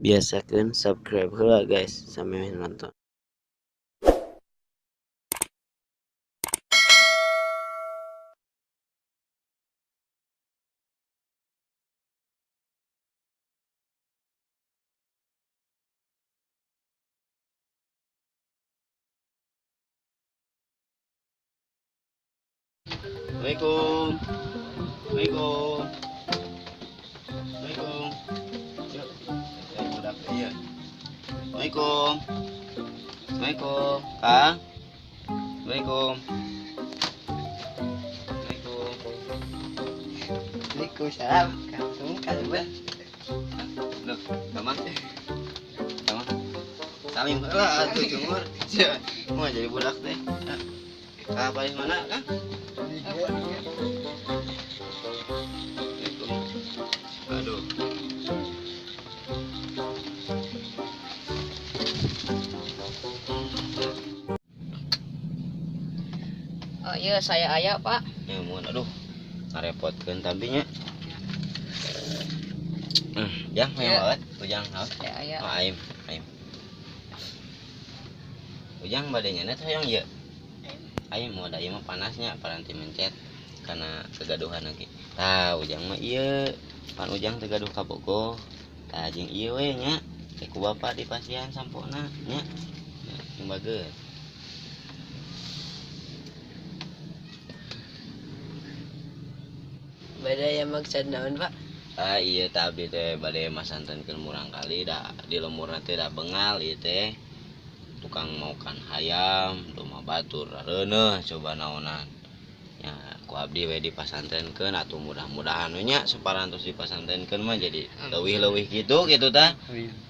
Biasakeun subscribe heula guys samemeh nonton. Assalamualaikum. Assalamualaikum. Assalamualaikum. Yuk. Eh, budak iya. Assalamualaikum. Assalamualaikum. Kang. Assalamualaikum. Assalamualaikum. Waalaikumsalam. Langsung kalebet. Loh, Mama. Mama. Salim heula atuh cungur. Sia, mau jadi budak teh. Ah, paling mana, Kang? Assalamualaikum. Aduh. Oh iya, saya aya, Pak. Ya mun aduh. Ngarepotkeun tampinya. Jang hayang Ya. banget, ujang haus. Saya aya. Oh, aim, aim. Ujang bade nyana teh hayang ieu. Aim mau da ieu mah panasnya paranti mencet karena kegaduhan lagi. Tah ujang mah ieu, pan ujang teu gaduh kabogoh. Tah jeung ieu we nya. Teh ku bapak di pasihan sampona nya. Nya sing bagus. Bada yang maksud naon, Pak? Ah iya tah abdi teh bade masantenkeun murang kali da di lemurna teh da bengal ieu teh. Tukang maukan hayam, domba batur reuneuh coba naonan. Ya ku abdi we dipasantrenkeun atuh mudah-mudahan we nya saparantos dipasantrenkeun mah jadi leuwih-leuwih kitu kitu tah.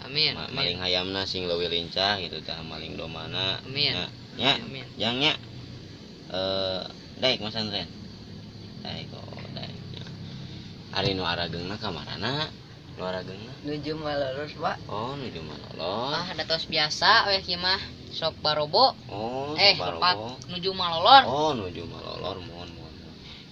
Amin. Maling hayamna sing leuwih lincah gitu tah, maling domana. Amin. Nya, nya, Amin. jang nya. Daek masantren. Daek oh daek. Nya. Ari nu arageungna ka marana? Nu arageungna? Nuju maloror, Pak. Oh, nuju malolor. Ah, da tos biasa weh kieu mah. Sok barobo. Oh, Eh, sok lepat barobo. nuju malolor. Oh, nuju malolor mohon mohon.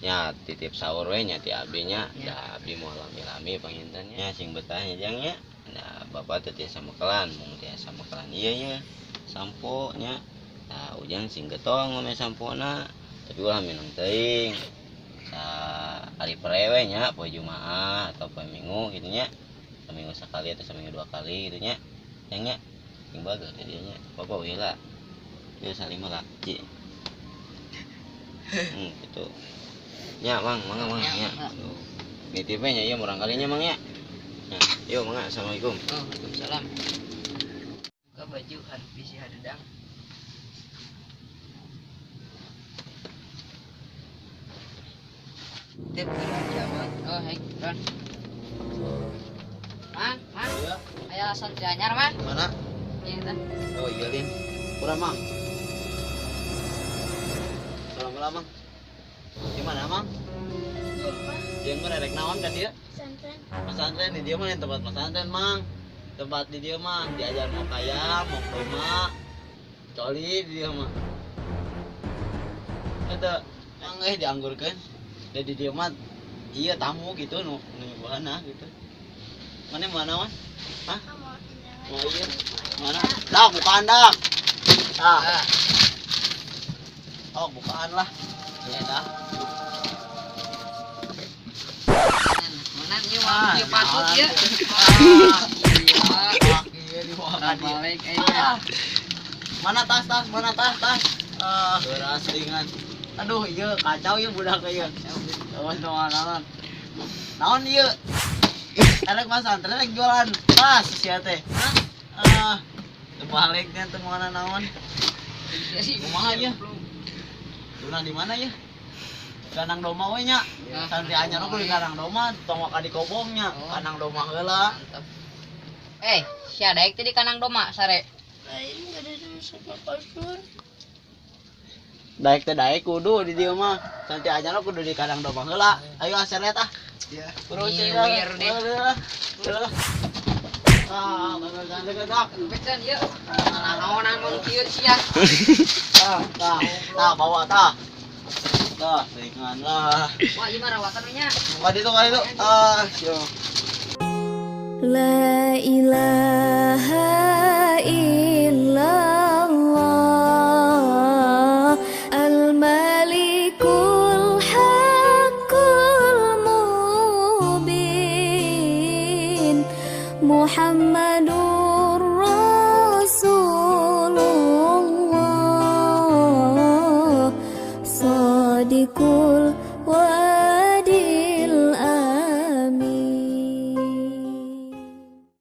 Nya titip sahur we nya ti abdi nya. Ya. Da abdi moal lami-lami panginten nya sing betah nya jang nya. Nah, bapak teh tiasa mekelan, mung tiasa mekelan ieu nya. Sampo nya. Nah, ujang sing getong ngome sampona, tapi ulah minum teuing. Sa ari pre we nya poe Jumaah atau poe Minggu gitu nya. Seminggu sekali atau seminggu dua kali gitu nya. Yang nya sing bagus teh dieu nya. Bapak we lah. Ieu salim lah, Ci. Gitu. Nya, Mang, mangga Mang Ya, nya. mangga. Aduh. Nitip we nya ieu murang kalinya Mang nya. Nya, yuk mangga assalamualaikum. Oh, Waalaikumsalam. Buka baju harus bisi hadedang. Tip kerja, Mang. Oh, hei, Ron. Mang, Mang. Iya. Aya santri anyar, Mang. Mana? Iya tah. Oh iya Lin. Kurang Mang. Salam lah Mang. Di mana Mang? Jeung mah rek naon ka dieu? Pesantren. Pesantren di dieu mah lain tempat pesantren Mang. Tempat di dieu mah diajar mau kaya, mau koma. Coli di dieu mah. Eta Mang euy dianggurkeun. Da di dieu mah iya tamu gitu nu nu nyuguhana gitu. Mana mana Mas? Hah? Mau iya? Mana? Dah bukaan dah. Dah. Ah, Oh, bukaan lah. Ya dah. mana ieu mah ieu patut ieu. Ah, Iya. iya dimakan dia. Balik euy. Ah. Mana tas tas mana tas tas. Ah, beras ringan. Aduh, iya kacau ya budak ieu. Awas naon naon. Naon ieu? Erek pasantren rek jualan tas sia teh. Hah? Ah, terbalik nya teu mana naon. Kumaha ieu? Tuna di mana ya? Kandang domba we nya. Ya. Santri anyar kudu di kandang domba, tong waka di kobongnya. Oh. Kandang domba heula. Mantap. Eh, sia daek teh di kandang domba sare. Lain gak ada sama kasur. Daek teh daek kudu di dieu mah. Santri anyar kudu di kandang domba heula. Ayo aseret ah. Ya. Bro, Nyiwir deh. Ah, bener gandeng dak. Becan ieu. Naonan mun kieu sia. Tah, tah, tah bawa tah. Tah, ringan lah. Wah, ieu mah rawatan we nya. Wah, itu, wah itu. Ah, yo. La ilaha illallah. Al-Malikul Haqqul Mubin. Muhammad.